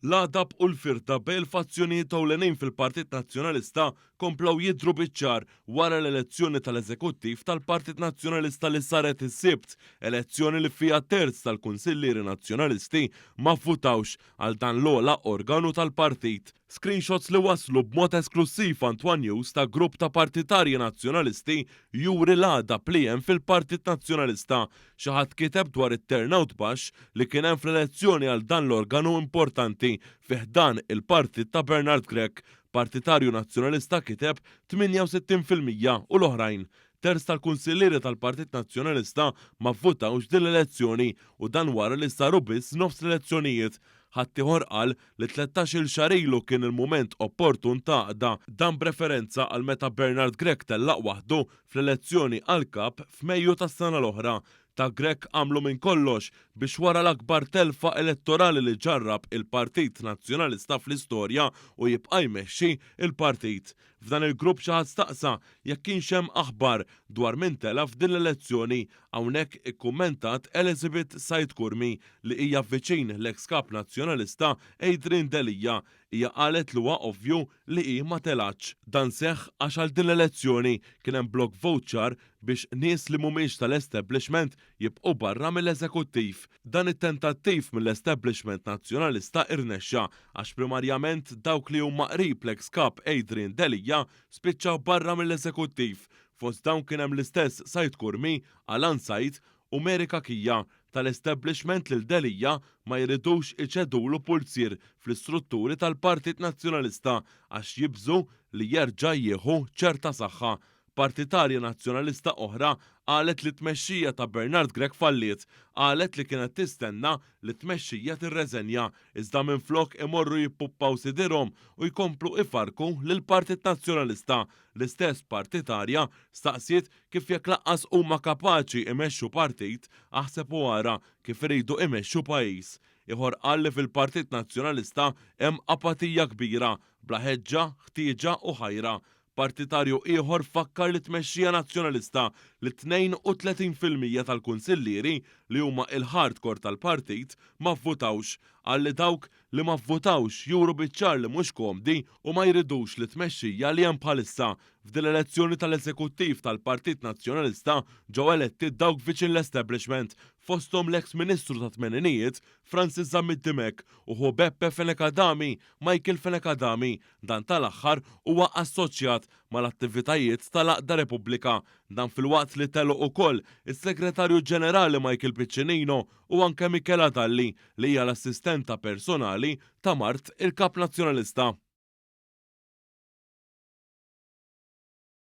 L-għadab u l-firda bejn il-fazzjonijiet ewlenin fil-Partit Nazzjonalista komplew jidhru biċ-ċar wara l-elezzjoni tal-Eżekuttiv tal-Partit Nazzjonalista li saret is-Sibt, elezzjoni li fiha terz tal-Kunsillieri Nazzjonalisti ma vvutawx għal dan l-ogħla organu tal-partit. Screenshots li waslu b'mod esklussiv għand one News ta' grupp ta' partitarji Nazzjonalisti juri l-għadab li hemm fil-Partit Nazzjonalista. Xi ħadd kiteb dwar it-turnout baxx li kien hemm fl-elezzjoni għal dan l-organu importanti fi ħdan il-partit ta' Bernard Grech. Partitarju Nazzjonalista kiteb 68% u l-oħrajn. Terz tal-kunsillieri tal-Partit Nazzjonalista ma vvutawx din l-elezzjoni u dan wara li saru biss nofs l-elezzjonijiet. Ħaddieħor qal li 13-il xahar ilu kien il-mument opportun ta' għaqda, dan b'referenza għal meta Bernard Grech tellaq waħdu fl-elezzjoni għal Kap f'Mejju tas-sena l-oħra. Ta' Grech għamlu minn kollox biex wara l-akbar telfa elettorali li ġarrab il-Partit Nazzjonalista fl-istorja u jibqa' jmexxi l-partit. F'dan il-grupp xi ħadd staqsa jekk kienx hemm aħbar dwar min tela' f'din l-elezzjoni. Hawnhekk ikkummentat Elizabeth Said Curmi li hija viċin l-eks Kap Nazzjonalista Adrian Delia. Hija qalet li huwa ovvju li hi ma telgħetx. Dan seħħ għax għal din l-elezzjoni kien hemm block vote ċar biex nies li mhumiex tal-establishment jibqgħu barra mill-eżekuttiv. Dan it-tentattiv mill-establishment Nazzjonalista irnexxa għax primarjament dawk li huma qrib l-eks Kap Adrian Delia spiċċaw barra mill-eżekuttiv. Fost dawn kien hemm l-istess Said Curmi, Alan Said u Mary Cachia tal-establishment lil Delia ma jridux iċedulu pulzier fl-istrutturi tal-Partit Nazzjonalista għax jibżgħu li jerġa' jieħu ċerta saħħa. Partitarja Nazzjonalista oħra qalet li t-tmexxija ta' Bernard Grech falliet. Qalet li kienet tistenna li t-tmexxija tirreżenja, iżda minflok imorru jippuppaw sidirhom u jkomplu ifarrku lill-Partit Nazzjonalista. L-istess partitarja staqsiet kif jekk lanqas huma kapaċi imexxu partit, aħseb u ara kif iridu imexxu pajjiż. Ieħor qal li fil-Partit Nazzjonalista hemm apatija kbira, bla ħeġġa, ħtieġa u ħajra. Partitarju ieħor fakkar lit-tmexxija Nazzjonalista li 32% tal-kunsillieri li huma il-hardcore tal-partit ma vvutawx. Qal li dawk li ma vvutawx juru biċ-ċar li mhux komdi u ma jridux lit-tmexxija li hemm bħalissa. F'din l-elezzjoni tal-Eżekuttiv tal-Partit Nazzjonalista ġew eletti dawk viċin l-establishment, fosthom l-eks Ministru tat-Tmeninijiet Francis Zammit Dimech u ħu Beppe Fenech Adami, Michael Fenech Adami. Dan tal-aħħar huwa assoċjat mal-attivitajiet tal-Għaqda Repubblika. Dan filwaqt li telgħu ukoll is-Segretarju Ġenerali Michael Piccinino u anke Michela Dalli li hija l-assistenta personali ta' mart il-Kap Nazzjonalista.